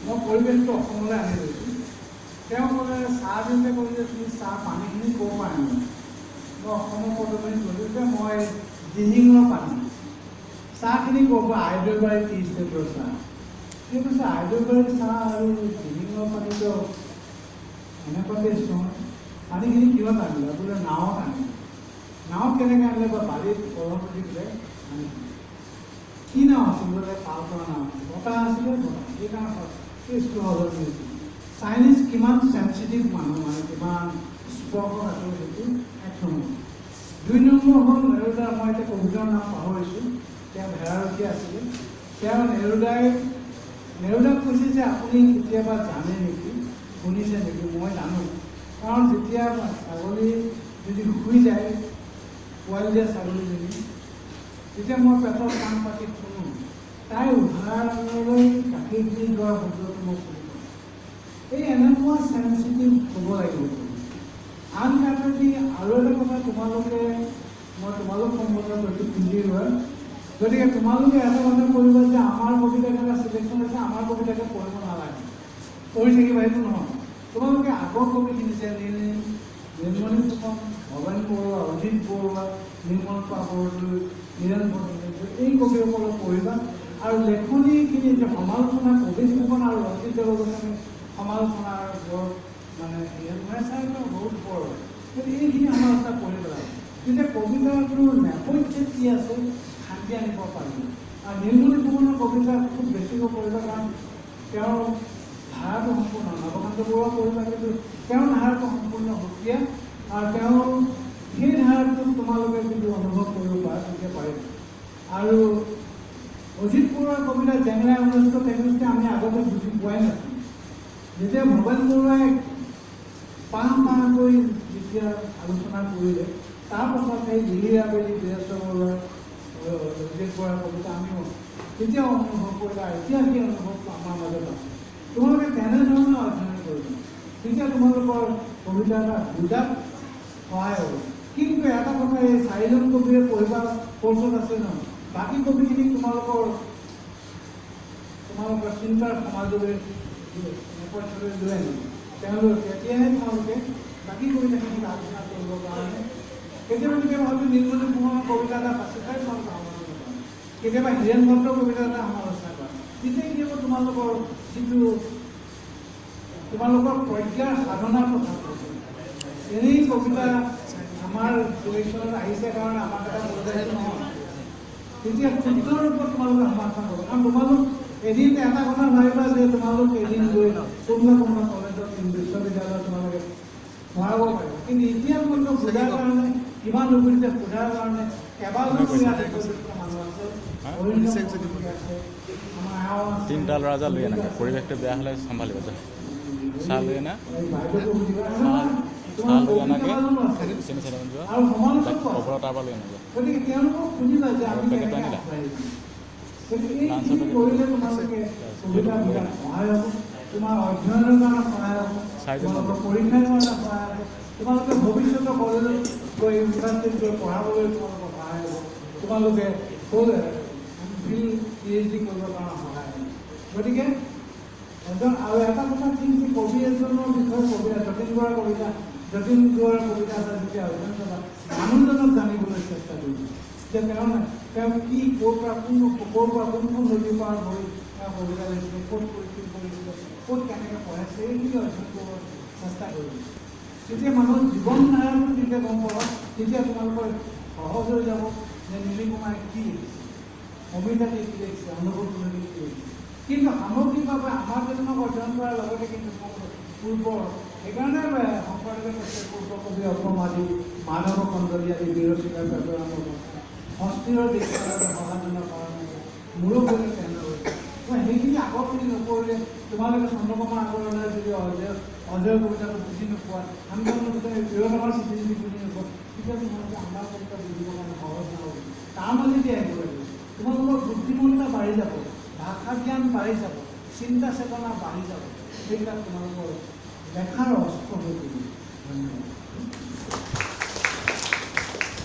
মই পৰিৱেশটো অসমলৈ আনি লৈছোঁ। তেওঁ ক'লে চাহ দিওঁতে ক'লে যে তুমি চাহ পানীখিনি ক'ৰ পৰা আনিলা? মই অসমৰ পটভূমিত ক'লোঁ যে মই দিহিঙৰ পানী। চাহখিনি ক'ৰ পৰা? আইদৈবাৰী টি ষ্টেটৰ চাহ। সেই কৈছে আইদৈবাৰীৰ চাহ আৰু দিহিঙৰ পানীটো এনেকুৱা টেষ্ট নহয়। পানীখিনি কিহত আনিলা? বোলে নাৱত আনিলোঁ। নাৱত কেনেকৈ আনিলে? বা বাৰীত কলহত উঠি পেলাই আনিলোঁ। কি নাও আছিল? বোলে পালতৰা নাও আছিল। বতাহ আছিলে, বতাহ সেইকাৰণে টেষ্টটো সলনি হৈছিল। চাইনিজ কিমান চেঞ্চিটিভ মানুহ, মানে কিমান স্পৰ্শকাতৰ, সেইটো এক নম্বৰ। দুই নম্বৰ হ'ল নেৰুদা, মই এতিয়া কবিতাৰ নাম পাহৰিছোঁ, তেওঁ ভেড়াৰখীয়া আছিলে। তেওঁ নেৰুদাক কৈছে যে আপুনি কেতিয়াবা জানে নেকি, শুনিছে নেকি? মই জানো, কাৰণ যেতিয়া ছাগলী যদি শুই যায়, পোৱালি দিয়া ছাগলীজনী, তেতিয়া মই পেটত কাণ পাতি শুনো, তাই উহাৰলৈ গাখীৰখিনি যোৱাৰ শব্দটো মই শুনি পাওঁ। এই এনেকুৱা চেঞ্চিটিভ হ'ব লাগিব। আন কাষেদি আৰু এটা কথা তোমালোকে, মই তোমালোক সম্বোধন কৰিছোঁ পুঁজি লোৱা, গতিকে তোমালোকে এটা কথা কৰিবা যে আমাৰ কবিতা কেইটা চিলেকশ্যন হৈছে, আমাৰ কবিতাকে পঢ়িব নালাগে, পঢ়ি থাকিবা সেইটো নহয়। তোমালোকে আগৰ কবিখিনি যে নীলমণি ফুকন, ভৱেন বৰুৱা, অজিত বৰুৱা, নিৰ্মল বৰদলৈ, নীৰেণ ভট্টাচাৰ্য, এই কবিসকলক পঢ়িবা। আৰু লেখনিখিনি যে সমালোচনা, কবি ফুকন আৰু ৰঞ্জিত দেৱগোস্বামী সমালোচনাৰ ওপৰত মানে ছাৰ বহুত ওপৰ হয়, গতিকে এইখিনি সমালোচনা পঢ়িব লাগে। তেতিয়া কবিতাটোৰ নেপথ্যত কি আছে খান্দি আনিব পাৰিব। আৰু নীলমণি ফুকনৰ কবিতা খুব বেছিকৈ পঢ়িবা, কাৰণ তেওঁৰ ধাৰাটো সম্পূৰ্ণ, নৱকান্ত বৰুৱা পঢ়িবা, কিন্তু তেওঁৰ ধাৰাটো সম্পূৰ্ণ সুকীয়া, আৰু তেওঁৰ সেই ধাৰাটোক তোমালোকে যদি অনুভৱ কৰিব পাৰা তেতিয়া পাৰিবা। আৰু অজিত বৰুৱাৰ কবিতা জেংৰাই অনুষ্ঠিত তেখেতকে আমি আগতে বুজি পোৱাই নাছিলোঁ। যেতিয়া ভৱেন বৰুৱাই পাহ পাহকৈ যেতিয়া আলোচনা কৰিলে, তাৰপাছত সেই লিলিৰ আবেলি বীৰেশ্বৰ বৰুৱাৰ অজিত বৰুৱাৰ কবিতা আমি তেতিয়া অনুভৱ কৰিলে, এতিয়া সেই অনুভৱটো আমাৰ মাজত আছে। তোমালোকে তেনেধৰণে অধ্যয়ন কৰিবা, তেতিয়া তোমালোকৰ কবিতা এটা বুজাত সহায় হ'ব। কিন্তু এটা কথা, এই চাৰিজন কবিৰে পঢ়িবা কৰ্চত আছে নহয়, বাকী কবিখিনি তোমালোকৰ চিন্তাৰ সমাজলৈ নেপথ্যলৈ লৈ আনিব তেওঁলোক, তেতিয়াহে তোমালোকে বাকী কবিতাখিনিক আলোচনা কৰিবৰ কাৰণে কেতিয়াবা কেতিয়াবা হয়তো নীলমণি ফুকনৰ কবিতা এটা বাছি খাই তোমালোকে সমালোচনা কৰা, কেতিয়াবা হীৰেণ ভট্টৰ কবিতা এটা সমালোচনা কৰা, তেতিয়া কি হ'ব তোমালোকৰ যিটো তোমালোকৰ প্ৰজ্ঞাৰ সাধনাৰ কথা কৈছে। এনেই কবিতা আমাৰ চিলেকশ্যনত আহিছে কাৰণে আমাক এটা বুজাইটো নহয়, তেতিয়া শুদ্ধ ৰূপত তোমালোকে সমালোচনা কৰিব। কাৰণ তোমালোক এদিন এটা কথা ভাবিবা যে তোমালোক এদিন গৈ কোনোবা কোনোবা কলেজত, বিশ্ববিদ্যালয়ত তোমালোকে পঢ়াব পাৰিবা, কিন্তু এতিয়া তোমালোকক বুজাৰ কাৰণে কিমান অসুবিধা, সোধাৰ কাৰণে কেইবাজনো ইয়াত উপযুক্ত মানুহ আছে, আছে, আমাৰ এওঁ আছে, তিনিটা ল'ৰা যা লৈ আনাগৈ, পৰিৱেশটো বেয়া হ'লে চম্ভালিব যা। চাহ লৈ আনা, বাইদেউকো সুধিবা, চাহ লৈ আনাগৈ, চেনি চাৰিটামান যোৱা, আৰু সমালোচকো আছে। ওপৰৰ তাৰ পৰা লৈ আনাগৈ। গতিকে তেওঁলোকক সুধিবা যে আমি পেকেটটো কেনেকৈ আনিলা? আগবাঢ়িম। গতিকে এইখিনি কৰিলে তোমালোকে কবিতা বুজাত সহায় হ'ব, তোমাৰ অধ্যয়নৰ কাৰণে সহায় হ'ব, চাৰিজন তোমালোকৰ পৰীক্ষাৰ কাৰণে সহায় হ'ব, তোমালোকে ভৱিষ্যতৰ কলেজত গৈ ইউনিভাৰ্চিটিত গৈ পঢ়াবলৈ তোমালোকৰ সহায় হ'ব, তোমালোকে এম ফিল PhD কৰিবৰ কাৰণে সহায় হ'ব। গতিকে এজন আৰু এটা কথা ঠিক যে কবি এজনৰ বিষয়ে কবি যতীন বৰাৰ কবিতা, যতীন বৰুৱাৰ কবিতা এটা যেতিয়া অধ্যয়ন কৰা, মানুহজনক জানিবলৈ চেষ্টা কৰিব যে তেওঁ কি, ক'ৰ পৰা কোন, ক'ৰ পৰা কোনখন নদীৰ পাৰ হৈ তেওঁ কবিতা লিখিছিলে, ক'ত পৰিছিল, কৰিছিলে, ক'ত কেনেকৈ পঢ়াইছে, এইখিনি অধ্যয়ন কৰিব চেষ্টা কৰিব। তেতিয়া মানুহৰ জীৱন ধাৰাটো যেতিয়া গম পাবা, তেতিয়া তোমালোকৰ সহজ হৈ যাব যে নীলিকুমাৰে কি লিখিছে, অমিতাতে কি লিখিছে, অনুভৱ তুলসী কি লিখিছে। কিন্তু সামগ্ৰিকভাৱে আমাৰ কেইজনক অধ্যয়ন কৰাৰ লগতে কিন্তু তোমালোকৰ পূৰ্বৰ, সেইকাৰণে শংকৰদেৱে কৈছে পূৰ্ব কবি অসম আদি মাধৱ কন্দলী আদি বীৰচিকাৰ পেটৰামৰ কথা হস্তিৰ দীক্ষাৰ সহাধনৰ কাৰণে মোৰো বুলি তেওঁলোকে সেইখিনি আগৰখিনি নপঢ়িলে তোমালোকে চন্দ্ৰকুমাৰ আগৰৱালাই যদি অজয় কবিতাটো বুজি নোপোৱা, আমি প্ৰিয়তমাৰ চিঠি যদি বুজি নোপোৱা, তেতিয়া তোমালোকে আমাৰ কবিতা বুজিবৰ কাৰণে সহজ নহ'ব। তাৰ মাজেদি আহিব লাগিব। তোমালোকৰ বুদ্ধিমত্তা বাঢ়ি যাব, ভাষা জ্ঞান বাঢ়ি যাব, চিন্তা চেতনা বাঢ়ি যাব, সেইবিলাক তোমালোকৰ লেখাৰ অস্ত্ৰ হৈ পৰিব। ধন্যবাদ।